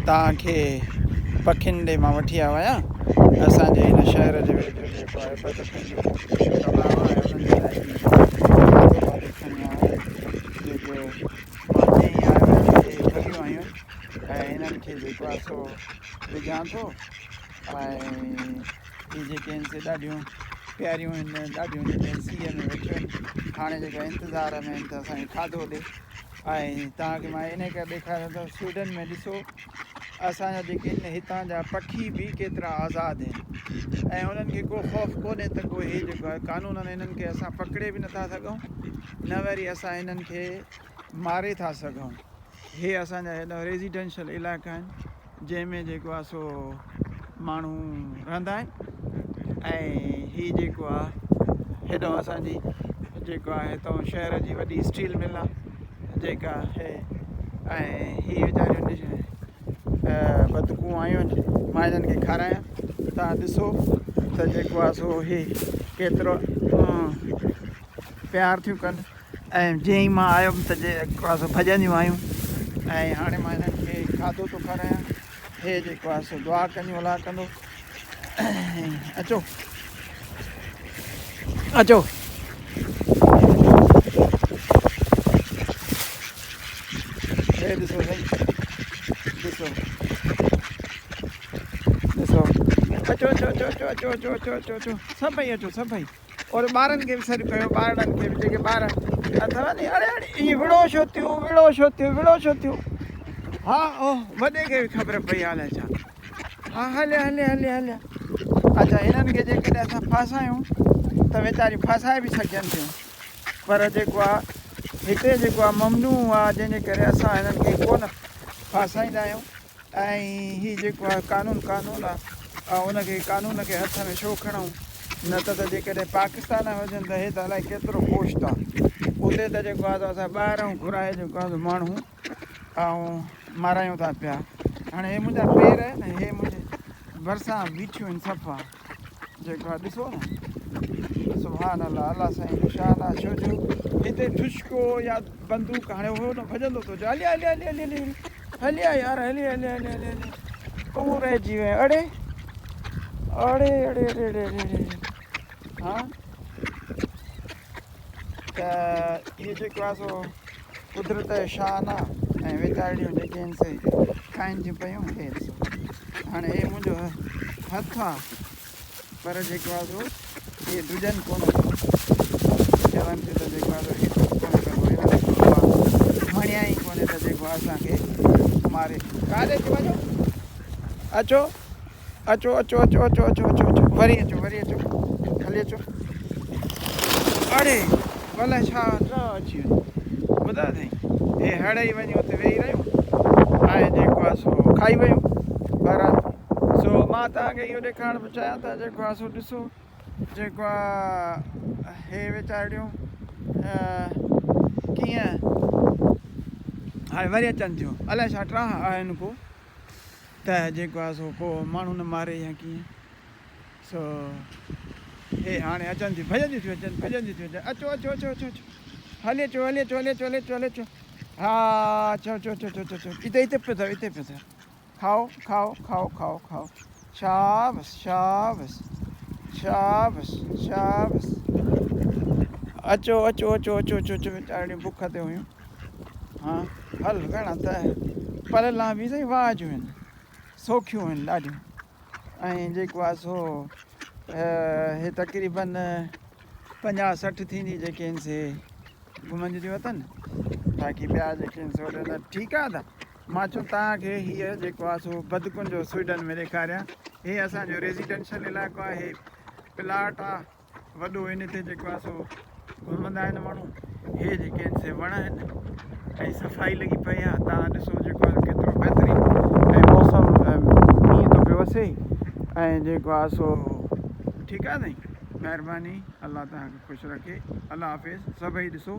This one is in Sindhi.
توهان کي پکين ڏي مان وٺي آيو آهيان. اسان جي هن شهر جي ويجهو جيڪو آهي بدڪن جو تلاء آهي ۽ انهن جي لاء هي کاڌو واڌو کڻي آيو آهيان جيڪو مان جيئن ئي آيو آهيان ته هي ڀڳيون آيون آهن ۽ هنن کي جيڪو آهي سو وجهان ٿو ۽ هي جيڪي آهن سي ڏاڍيون پياريون آهن ڏاڍيون جيڪي آهن سيء ۾ ويٺيون آهن هاڻي جيڪا انتظار ۾ آهن ته اسان کي کاڌو ڏي ۽ توهان کي مان انهي ڪري ڏيکاريان ٿو سوئيڊن ۾ ڏسو اسان جا جيڪي آهن هتان جا پکي به ڪيترا آزاد آهن ۽ انهن کي ڪو خوف ڪونهي ته ڪو هي جيڪو آهي قانون انهن کي اسان پڪڙي به نٿا سگهون نه وري اسان انهن کي ماري ٿا سگهون هي اسان جا هيڏا ريزيڊنشل علائقا آهن جنهن ۾ جيڪو آهي سو ماڻهو رهندا آهن ۽ هي جيڪو آهي هيڏو اسان جي جيڪو آهي هتان شهر جي وڏي اسٽيل مل آهي جيڪا هي ۽ هي ويچاريون بدڪون آيون آهن مان هنن کي کارايان تان ڏسو ته جيڪو آهي سو هي ڪيترو پيار ٿيون ڪن ۽ جيئن ئي مان آيم ته جيڪو آهي سو ڀڄنديون آيون ۽ هاڻي مان هنن کي کاڌو ٿو کارايان هي جيڪو آهي سو دعا ڪنديون الله ڪندو اچو اچو هي ڏسو سائين ڏسو ڏسو اچو اچو اچو اچو اچو اچو اچو اچو اچو سڀئي اچو سڀئي اور ٻارن کي به سڏ ڪيو ٻارڙن کي به جيڪي ٻار اٿو ني اڙي اڙي اي وڙو ڇو ٿيو وڙو ڇو ٿيو وڙو ڇو ٿيو ها او وڏي کي به خبر پئي الائي ڇا ها هليا هليا هليا هليا اچھا هنن کي جيڪڏهن اسان ڦاسايون ته ويچاريون ڦاسائي به سگهجن ٿيون پر جيڪو آ هتي جيڪو آ ممنوع آ جنهن جي ڪري اسان هنن کي ڪونه ڦاسائيندا آهيون ۽ هي جيڪو آهي قانون قانون آ ۽ ان کي قانون کي هٿ ۾ ڇو کڻون نه ته ته جيڪڏهن پاڪستان ۾ هجن ته هي ته الائي ڪيترو گوشت آ اتي ته جيڪو آ سو اسان ٻاهران گهرائي جيڪو آ سو ماڻهو ۽ مارايون ٿا پيا هاڻي هي منهنجا پير آهن هي منهنجي ڀرسان بيٺيون آهن صفا جيڪو آ ڏسو نه سبحان الله الله سائين جو شان آ ڇو جو هتي ٺشڪو يا بندوق هاڻي هو نه ڀڄندو ٿو اچي هلي هلي هلي هلي هلي هلي آ يار هلي هلي هلي هلي هلي تون رهجي وئين اڙي اڙي اڙي اڙي اڙي اڙي ها ته هي جيڪو آ سو قدرت جو شان آ ۽ ويچارڙيون جيڪي آهن سي کائن ٿيون پيون هي ڏسو هاڻي هي منهنجو هٿ آ پر جيڪو آ سو هي ڊڄن ڪونه ٿيون چون ٿيون ته جيڪو آ سو هي ڪونه ڪندو هنن کي مڻيا ئي ڪونهي ته جيڪو آ اسان کي ماري ڪاڏي ٿي وڃو اچو اچو اچو اچو اچو اچو اچو اچو وري اچو وري اچو هلي اچو اڙي ڀلا ڇا ٽه اچي وڃي ٻڌا اٿئي هي هڙ ئي وڃي اتي ويهي رهيون ۽ جيڪو آهي سو کائي ويون بهرحال سو مان توهان کي اهو ڏيکارڻ پيو چاهيان ته جيڪو آهي سو ڏسو جيڪو آهي هي ويچارڙيون ڪيئن هاڻي وري اچن ٿيون الائي ڇا ٽاهه آهن ڪو ته جيڪو آهي سو ڪو ماڻهو نه ماري يا ڪيئن سو هي هاڻي اچن ٿيون ڀڄنديون ٿيون اچن ڀڄنديون ٿيون اچن اچو اچو اچو اچو اچو هلي اچو هلي اچو هلي اچو هلي اچو هلي اچو ها اچو اچو اچو اچو اچو هتي هتي پيو اٿو هتي پيو اٿو کائو کائو کائو کائو کائو شابس شابس شابس شابس اچو اچو اچو اچو اچو اچو ويچارڙيون بک تي هيون ها هل گهڻا ته پر لان به سائين واهه جون آهن سوکيون آهن ڏاڍيون ۽ جيڪو آهي سو هي تقريبن 50 60 ٿيندي جيڪي آهن سي گهمنديون ٿيون وتن باقي ٻيا جيڪي آهن سو ٺيڪ آهي ته مان چيو توهان کي هيء جيڪو آهي سو بدڪن جو سوئيڊن ۾ ڏيکاريان هي اسان جو ريزيڊنشل علائقو آهي پلاٽ آهي وڏو ان تي جيڪو آهي سو گهمندا آهن ماڻهو هي جيڪي آهن سي وڻ آهن ۽ صفائي لڳي پئي آهي تان ڏسو جيڪو آهي ڪيترو بهترين ۽ موسم مينهن ٿو پيو وسي ۽ جيڪو آهي سو ٺيڪ آهي سائين مهرباني الله توهان کي خوش رکي الله حافظ سڀئي ڏسو.